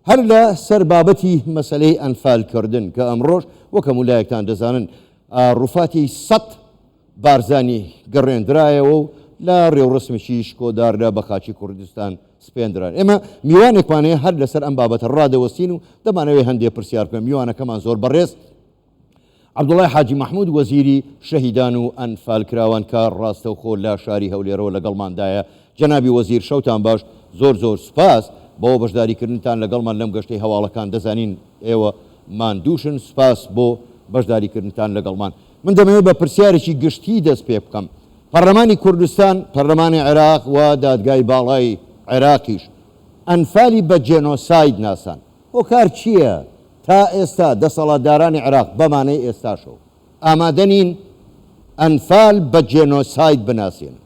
هەر لە سەر بابەتی مەسەلەی ئەنفال کردن کە ئەمڕۆش وەک هەموو لایەکتان دەزانن ڕوفاتی سەت بارزانی گەڕێندرایەوە و لە ڕێوڕەسمێکی شکۆداردا بە خاکی کوردستان سپێندران. ئێمە میوانێکمان هەیە هەر لەسەر ئەم بابەتە ڕادەوەستین و دەمانەوێت هەندێ پرسیار بکەین. میوانەکەمان زۆر بەڕێز عەبدوڵای حاجی مەحمود وەزیری شەهیدان و ئەنفالکراوان کە ڕاستەوخۆ لە شاری هەولێرەوە لەگەڵماندایە. جەنابی وەزیر شەوتان باش، زۆر زۆر سوپاس بۆ بەشداریکردنتان لەگەڵمان لەم گەشتەی هەواڵەکان، دەزانین ئێوە ماندووشن، سوپاس بۆ بەشداریکردنتان لەگەڵمان. من دەمەوێت بە پرسیارێکی گشتی دەست پێ بکەم، پەرلەمانی کوردستان، پەرلەمانی عێراق و دادگای باڵای عێراقیش ئەنفالی بە جێنۆساید ناساند، هۆکار چییە تا ئێستا دەسەڵاتدارانی عێراق بەمانەی ئێستاشەوە ئامادە نین ئەنفال بە جێنۆساید بناسێنن؟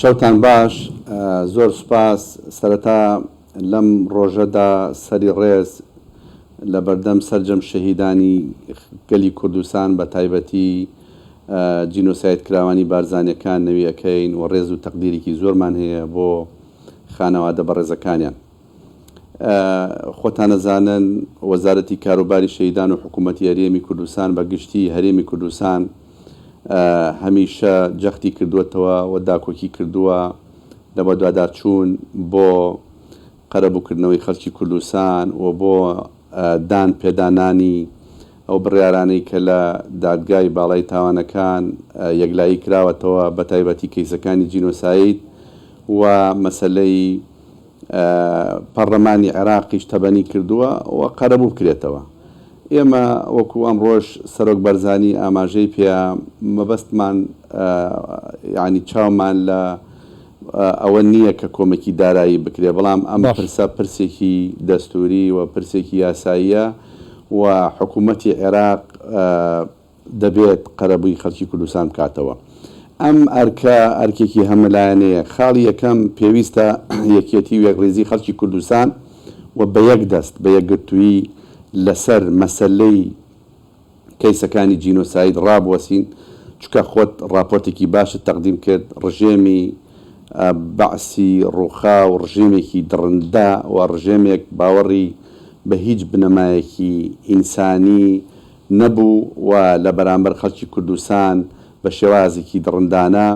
شەوتان باش، زۆر سوپاس. سەرەتا لەم ڕۆژەدا سەری ڕێز لە بەردەم سەرجەم شەهیدانی گەلی کوردستان بە تایبەتی جینۆسایدکراوانی بارزانیەکان نەوی ئەکەین و ڕێز و تەقدیرێکی زۆرمان هەیە بۆ خانەوادە بەڕێزەکانیان. خۆتان ئەزانن وەزارەتی کاروباری شەهیدان و حکوومەتی هەرێمی کوردستان بە گشتی هەرێمی کوردستان هەمیشە جەختی کردووەتەوە و داکۆکی کردووە لە بەدواداچوون بۆ قەرەبووکردنەوەی خەڵکی کوردستان و بۆ دان پێدانانی ئەو بڕیارانەی کە لە دادگای باڵای تاوانەکان یەکلایی کراوەتەوە بەتایبەتی کەیسەکانی جینۆساید و مەسەلەی پەڕلەمانی عێراقیش تەبەنی کردووە و قەرەبوو بکرێتەوە. ئێمە وەکو ئەمڕۆش سەرۆک بەرزانی ئاماژەی پێیا مەبەستمان یانی چاومان لە ئەوە نییە کە کۆمەکی دارایی بکرێ بەڵام ئەم پرسە پرسێکی دەستووری و پرسێکی یاساییە و حکوومەتی عێراق دەبێت قەرەبووی خەڵکی کوردستان بکاتەوە. ئەم ئەرکە ئەرکێکی هەمەلایەنەیە. خاڵی یەکەم، پێویستە یەکێتی و یەکڕیزی خەڵکی کوردستان و بە یەک دەست، بە یەکگرتوویی لەسەر مەسەلەی کەیسەکانی جینۆساید ڕابوەسین، چونکە خۆت ڕاپۆرتێکی باشت تەقدیم کرد، ڕژێمی بەعسی ڕووخاو ڕژێمێکی دڕندە و ڕژێمێک باوەڕی بە هیچ بنەمایەکی ئینسانی نەبوو و لە بەرامبەر خەڵکی کوردستان بە شێوازێکی دڕندانە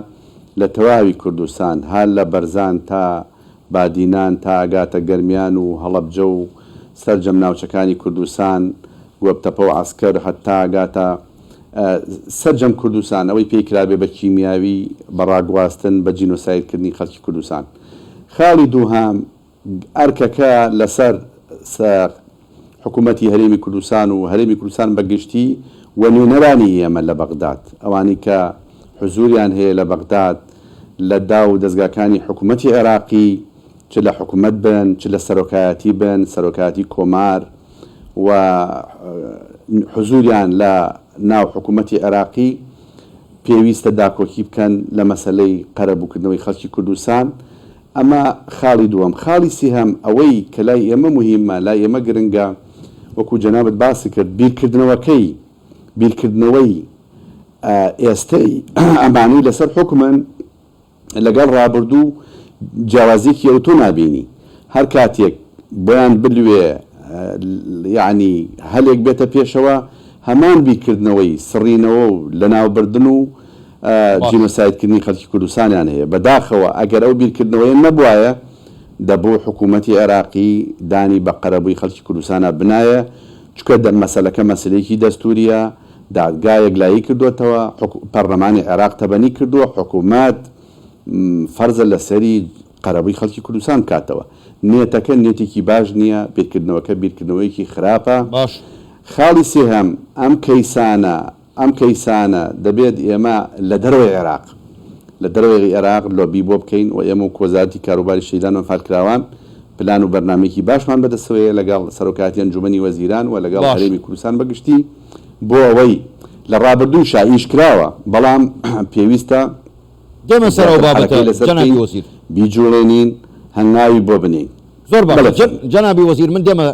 لە تەواوی کوردستان هەر لە بەرزان تا بادینان تا ئەگاتە گەرمیان و هەڵەبجە و سەرجەم ناوچەکانی کوردستان گۆپتەپە و عەسکەر هەتا ئەگاتە سەرجەم کوردستان ئەوەی پێی کرابێ بە کیمیاوی بە ڕاگواستن بە جینۆسایدکردنی خەڵکی کوردستان خاڵی دووهەم ئەرکەکە لەسەر حکوومەتی هەرێمی کوردستان و هەرێمی کوردستان بە گشتی و نوێنەرانی ئێمە لە بەغداد، ئەوانەی کە حزووریان هەیە لە بەغداد لە داو و دەزگاکانی حکوومەتی عێراقی، چ لە حکوومەت بن، چ لە سەرۆکایەتی بن، سەرۆکایەتی کۆمار و حزووریان لە ناو حکوومەتی عێراقی، پێویستە داکۆکی بکەن لە مەسەلەی قەرەبووکردنەوەی خەڵکی کوردستان. ئەمە خاڵی دووەم. خاڵی سیهەم، ئەوەی کە لای ئێمە موهیمە، لای ئێمە گرنگە، وەکوو جەنابت باست کرد، بیرکردنەوەکەی، بیرکردنەوەی ئێستەی ئەمانەی لەسەر حوکمن لەگەڵ ڕابردوو جیاوازییەکی ئەوتۆ نابینی. هەر کاتێک بۆیان بلوێ یەعنی هەلێک بێتە پێشەوە، هەمان بیرکردنەوەی سڕینەوە و لەناوبردن و جینۆسایدکردنی خەڵکی کوردستانیان هەیە. بەداخەوە ئەگەر ئەو بیرکردنەوەیە نەبوایە دەبوو حکوومەتی عێراقی دانی بە قەرەبووی خەڵکی کوردستانا بنایە، چونکە مەسەلەکە مەسەلەیەکی دەستوورییە، دادگا یەکلایی کردۆتەوە، پەرلەمانی عێراق تەبەنی کردووە، حکوومەت فەرزە لەسەری قەرەبووی خەڵکی کوردستان بکاتەوە. نێتەکە نێتێکی باش نییە، بیرکردنەوەکە بیرکردنەوەیەکی خراپە. خاڵی سێهەم، ئەم کەیسانە ئەم کەیسانە دەبێت ئێمە لە دەرەوەی عێراق لە دەرەوەی عێراق لۆبی بۆ بکەین و ئێمە وەکو وەزارەتی کاروباری شەهیدان و ئەنفالکراوان پلان و بەرنامەیەکی باشمان بەدەستەوەیە لەگەڵ سەرۆکایەتی ئەنجومەنی وەزیران و لەگەڵ هەرێمی کوردستان بە گشتی بۆ ئەوەی لە ڕابردووشا ئیش کراوە بەڵام پێویستە دێمە سەر ئەو بابەتە جەنابی وەزیر. بیجوڵێنین هەنگاوی بۆ بنێین. زۆر باشە جەنابی وەزیر من دێمە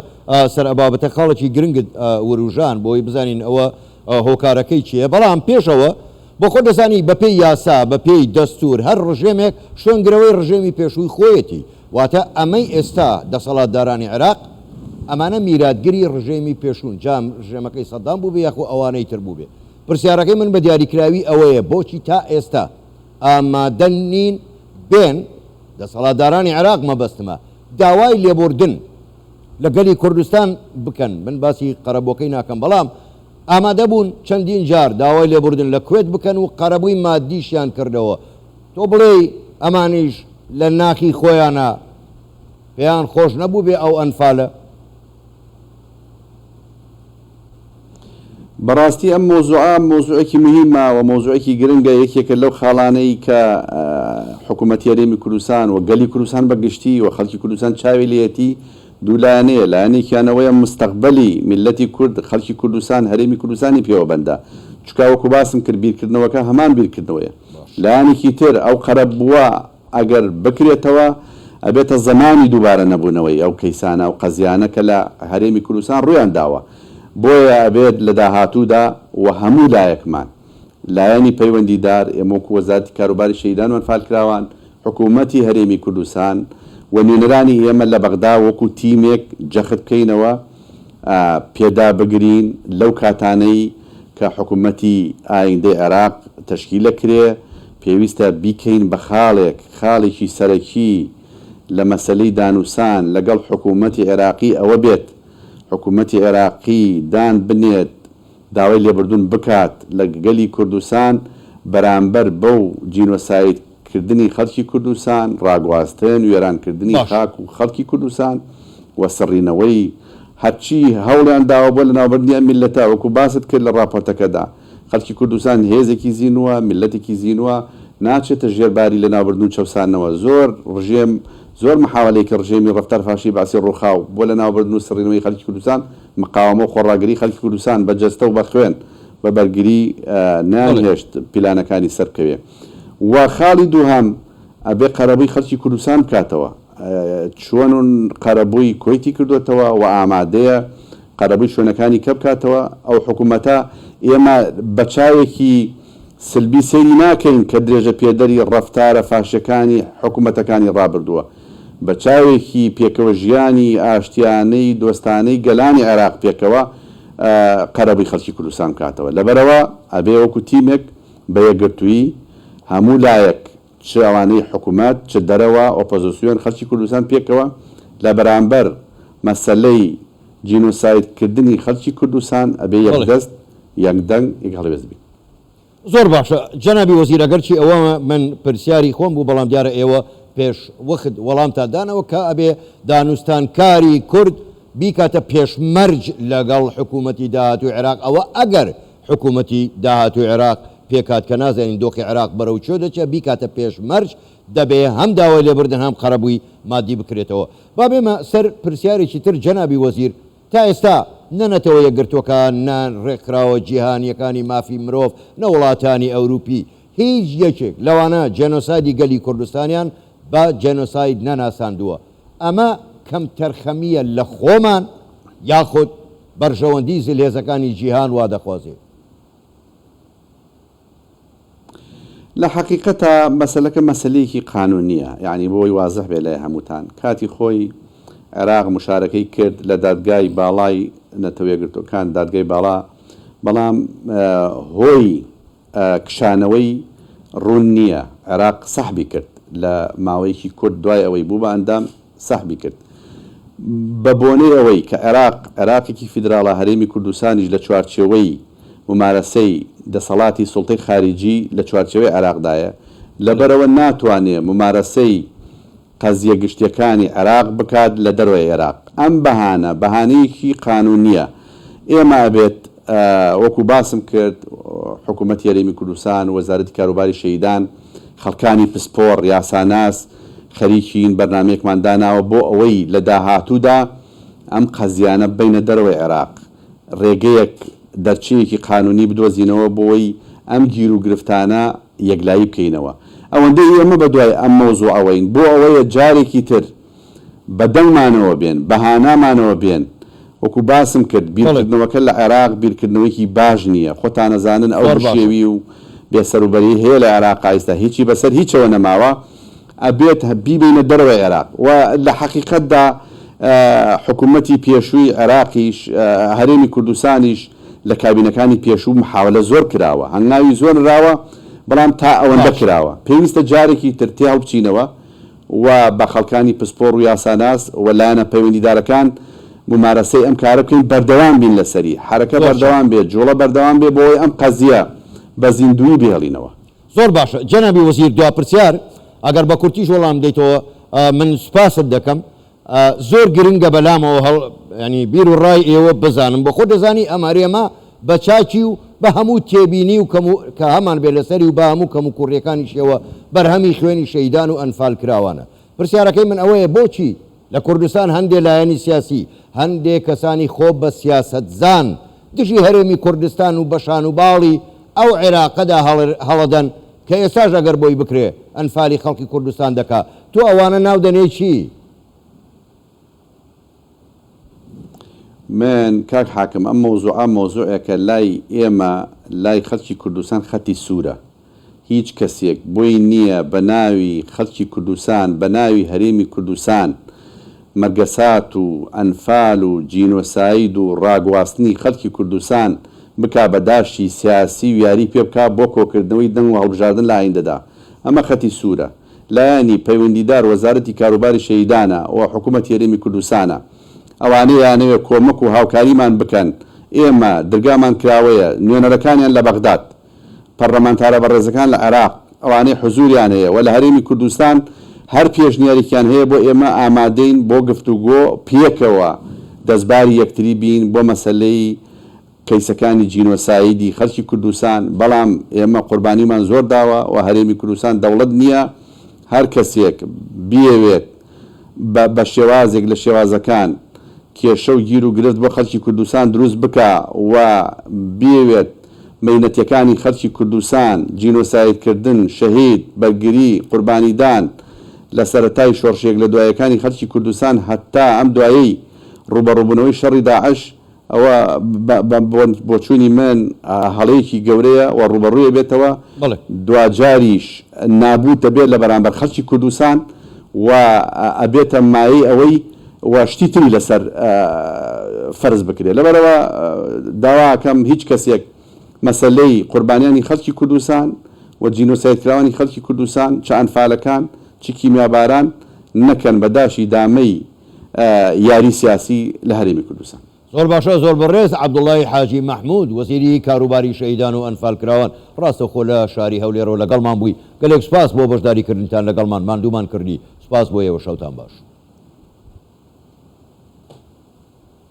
سەر ئە بابەتە خاڵێکی گرنگت وروژان بۆی بزانین ئەوە هۆکارەکەی چییە بەڵام پێشەوە. بۆ خۆت دەزانی بە پێی یاسا، بە پێی دەستوور هەر ڕژێمێک شوێنگرەوەی ڕژێمی پێشووی خۆیەتی. واتە ئەمەی ئێستا دەسەڵاتدارانی عێراق ئەمانە میراتگری ڕژێمی پێشوون، جا ڕژێمەکەی سەدام بووبێ یاخۆ ئەوانەی تر بووبێ. پرسیارەکەی من بە دیاریکراوی ئەوەیە بۆچی تا ئێستا ئامادە نین بێن، دەسەڵاتدارانی عێراق مەبەستمە، داوای لێبوردن لە گەلی کوردستان بکەن، من باسی قەرەبووەکەی ناکەم، بەڵام ئامادە بوون چەندین جار داوای لێبوردن لە کوێت بکەن و قەرەبووی مادیشیان کردەوە، تۆ بڵێی ئەمانیش لە ناخی خۆیانا پێیان خۆش نەبووبێ ئەو ئەنفالە؟ بەڕاستی ئەم مەوزوعە مەوزوعێکی موهیمە و مەوزوعێکی گرنگە، یەکێکە لەو خاڵانەی کە حکوومەتی هەرێمی کوردستان و گەلی کوردستان بە گشتی و خەڵکی کوردستان چاوی لێیەتی، دوو لایەنەیە، لایەنێکیان ئەوەیە مستەقبەلی میللەتی کورد، خەڵکی کوردستان، هەرێمی کوردستانی پێوە بەندە، چونکە وەکو باسم کرد بیرکردنەوەکە هەمان بیرکردنەوەیە. لایەنێکی تر ئەو قەرەبووە ئەگەر بکرێتەوە ئەبێتە زەمانی دووبارە نەبوونەوەی ئەو کەیسانە ئەو قەزیانە کە لە هەرێمی کوردستان ڕوویان داوە بۆیە ئەبێت لە داهاتوودا و هەموو لایەکمان لایەنی پەیوەندیدار ئێمە وەکو وەزارەتی کاروباری شەهیدان و ئەنفالکراوان حکوومەتی هەرێمی کوردستان و نوێنەرانی ئێمە لە بەغدا وەکو تیمێک جەخت بکەینەوە پێدابگرین لەو کاتانەی کە حکومەتی ئایندەی عێراق تەشکیلەکرێ پێویستە بیکەین بە خاڵێک، خاڵێکی سەرەکی لە مەسەلەی دانوسان لەگەڵ حکومەتی عێراقی ئەوە بێت حکومەتی عێراقی دان بنێت داوای لێبردون بکات لە گەلی کوردستان بەرامبەر بەو جینۆساید کردنی خەڵکی کوردستان، ڕاگواستن، وێران کردنی باشە. خاک و خەڵکی کوردستان و سڕینەوەی هەرچی هەوڵیان داوە بۆ لەناوبردنی ئەم میللەتە وەکو باست کرد لە ڕاپۆرتەکەدا خەڵکی کوردستان هێزێکی زینووە، میللەتێکی زینووە ناچێتە ژێر باری لەناوبردن و چەوساندنەوە زۆر ڕژێم زۆر محاوەلەی کە ڕژێمی ڕەفتار فاشی بەعسی ڕووخاو بۆ لەناوبردن و سڕینەوەی خەڵکی کوردستان مقاوەمە و خۆڕاگری خەڵکی کوردستان بە جەستە و بە خوێن بە بەرگری نەیانهێشت پیلانەکانی سەربکەوێ و خاڵی دووهەم ئەبێ قەرەبووی خەڵکی کوردستان بکاتەوە چۆن قەرەبووی کوەیتی کردۆتەوە و ئامادەیە قەرەبووی شوێنەکانی کە بکاتەوە ئەو حکوومەتە ئێمە بە چاوێکی سلبی سەیری ناکەین کە درێژە پێدەری ڕەفتارە فاشیەکانی حکومەتەکانی ڕابردووە، بە چاوێکی پێکەوە ژیانی ئاشتیانەی دۆستانەی گەلانی عێراق پێکەوە قەرەبووی خەڵکی کوردستان بکاتەوە. لەبەرئەوە ئەبێ وەکو تیمێک بە یەکگرتوویی هەموو لایەک چ ئەوانەی حکومەت چ دەرەوە ئۆپۆزسیۆن خەڵکی کوردستان پێکەوە لە بەرامبەر مەسەلەی جینۆساید کردنی خەڵکی کوردستان ئەبێ یەک دەست یەک دەنگ یەک هەڵوێست بین. زۆر باشە جەنابی وەزیر ئەگەرچی ئەوە من پرسیاری خۆم بوو بەڵام دیارە ئێوە پێش وەخت وەڵامتان دانەوە کە ئەبێ دانوستانکاری کورد بیکاتە پێشمەرج لەگەڵ حکوومەتی داهاتووی عێراق ئەوە ئەگەر حکوومەتی داهاتووی عێراق پێکهات کە نازانین دۆخی عێراق بەرەو کوێ دەچێت بیکاتە پێشمەرج دەبێ هەم داوای لێبوردن هەم قەرەبووی مادی بکرێتەوە با بێمە سەر پرسیارێکی تر جەنابی وەزیر تا ئێستا نە نەتەوە یەکگرتووەکان، نە ڕێکخراوە جیهانییەکانی مافی مرۆڤ، نە وڵاتانی ئەوروپی هیچ یەکێک لەوانە جێنۆسایدی گەلی کوردستانیان بە جێنۆساید نەناساندووە. ئەمە کەمتەرخەمییە لە خۆمان یاخود بەرژەوەندی زلهێزەکانی جیهان وا دەخوازێ؟ لە حەقیقەتا مەسەلەکە مەسەلەیەکی قانونیە یەعنی بۆ ئەوەی وازح بێ لای هەمووتان کاتی خۆی عێراق مشارەکەی کرد لە دادگای باڵای نەتەوە یەکگرتووەکان دادگای باڵا بەڵام هۆی کشانەوەی ڕوون نییە عێراق سەحبی کرد لە ماوەیەکی کورت دوای ئەوەی بوو بە ئەندام سەحبی کرد. بە بۆنەی ئەوەی کە عێراق عێراقێکی فیدراڵە هەرێمی کوردستانیش لە چوارچێوەی مومارەسەی دەسەڵاتی سوڵتەی خاریجی لە چوارچێوەی عێراقدایە لەبەرئەوە ناتوانێ مومارەسەی قەزیە گشتیەکانی عێراق بکات لە دەرەوەی عێراق. ئەم بەهانە بەهانەیەکی قانونیە. ئێمە ئەبێت وەکو باسم کرد حکومەتی هەرێمی کوردستان وەزارەتی کاروباری شەهیدان خەڵکانی پسپۆڕ، یاساناس خەریکین بەرنامەیەکمان داناوە بۆ ئەوەی لە داهاتوودا ئەم قەزیانە ببەینە دەرەوەی عێراق، رێگەیەک، دەرچەیەکی قانونی بدۆزینەوە بۆوەی ئەم گیروگرفتانە یەکلایی بکەینەوە. ئەوەندەی ئێمە بەدوای ئەم مەوزوعەوەین بۆ ئەوەیە جارێکی تر بە دەنگمانەوە بێن، بە هانامانەوە بێن، وەکو باسم کرد بیرکردنەوەکە لە عێراق بیرکردنەوەیەکی باش نییە، خۆتان ئەزانن ئەو زۆر باشە. بشێوی و بێسەروبەریەی هەیە لە عێراقا ئیستا هیچی بەسەر هیچەوە نەماوە ئەبێت بیبەینە دەرەوەی عێراق و لە حەقیقەتدا حکومەتی پێشووی عێراقیش هەرێمی کوردستانیش لە کابینەکانی پێشوو محاوەلە زۆر کراوە هەنگاوی زۆر نراوە بەڵام تا ئەوەندە باشە. کراوە پێویستە جارێکی تر تێهەڵبچینەوە و بە خەڵکانی پسپۆڕ و یاساناس و لایەنە پەیوەندیدارەکان مومارەسەی ئەم کارە بکەین بەردەوام بین لەسەری حەرەکە زۆر چاک. بەردەوام بێت جوڵە بەردەوام بێت بۆ ئەوەی ئەم قەزیە بە زیندوویی بهێڵینەوە. زۆر باشە جەنابی وەزیر دوا پرسیار ئەگەر بە کورتیش وەڵام بدەیتەوە من سوپاست دەکەم زۆر گرنگە بەلامەوە هەڵ یانی بیر و ڕای ئێوە بزانم بۆ خۆت دەزانی ئەم هەرێمە بە چاکی و بە هەموو تێبینی و کەم و کە هەمان بێ لەسەری و بە هەموو کەم و کوڕیەکانیشیەوە بەرهەمی خوێنی شەهیدان و ئەنفال کراوانە پرسیارەکەی من ئەوەیە بۆچی لە کوردستان هەندێ لایەنی سیاسی هەندێ کەسانی خۆ بە سیاسەتزان دژی هەرێمی کوردستان و بە شان و باڵی ئەو عێراقەدا هەڵەدەن کە ئێستاش ئەگەر بۆی بکرێ ئەنفالی خەڵکی کوردستان دەکا تۆ ئەوانە ناو دەنێی چی؟ من کاک حاکم ئەم مەوزوعە مەوزوعێکە لای ئێمە لای خەلکی کوردستان خەتی سوورە هیچ کەسێک بۆی نییە بە ناوی خەلکی کوردستان بە ناوی هەرێمی کوردستان مەرگەسات و ئەنفال و جینۆساید و ڕاگواستنی خەلکی کوردستان بکا بە داشی سیاسی و یاری پێ بکا بۆ کۆکردنەوەی دەنگ و هەڵبژاردن لە ئایندەدا ئەمە خەتی سوورە لایەنی پەیوەندیدار وەزارەتی کاروباری شەهیدانە و حکومەتی هەرێمی کوردستانە. ئەوانەی ئەیانەوێت کۆمەک و هاوکاریمان بکەن، ئێمە درگامان کراوەیە، نوێنەرەکانیان لە بەغداد، پەرلەمانتارە بەڕێزەکان لە عێراق، ئەوانەی حزوریان هەیە و لە هەرێمی کوردستان هەر پێشنیارێکیان هەیە بۆ ئێمە ئامادەین بۆ گفتوگۆ پێکەوە دەستباری یەکتری بین بۆ مەسەلەی کەیسەکانی جینۆسایدی خەلکی کوردستان، بەڵام ئێمە قوربانیمان زۆر داوە و هەرێمی کوردستان دەوڵەت نییە، هەر کەسێک بیەوێت بە بە شێوازێک لە شێوازەکان کێشە و گیر و گرفت بۆ خەلکی کوردستان دروست بکا و بیەوێت مەینەتیەکانی خەلکی کوردستان، جینۆساید کردن، شەهید، بەرگری، قوربانیدان لە سەرەتای شۆڕشە یەک لە دوایەکانی خەلکی کوردستان هەتا ئەم دوایەی ڕووبەڕووبوونەوەی شەڕی داعش، ئەوە بە بۆچوونی من هەڵەیەکی گەورەیە و ڕووبەڕووی ئەبێتەوە، دواجاریش نابووت دەبێت لە بەرامبەر خەڵکی کوردستان و ئەبێتە مایەی ئەوەی و شتی تری لەسەر فەرز بکرێت. لەبەرئەوە داوا ئەکەم هیچ کەسێک مەسەلەی قوربانیانی خەڵکی کوردستان و جینۆسایدکراوانی خەڵکی کوردستان چ ئەنفالەکان چ کیمیاباران نەکەن بە داشی دامەی یاری سیاسی لە هەرێمی کوردستان. زۆر باشە زۆر بەڕێز عەبدوڵای حاجی مەحمود وەزیری کاروباری شەهیدان و ئەنفالکراوان ڕاستەوخۆ لە شاری هەولێرەوە لەگەڵمان بووی گەلێک سوپاس بۆ بەشداری کردنتان لەگەڵمان ماندوومان کردی سوپاس بۆ ئێوە شەوتان باش.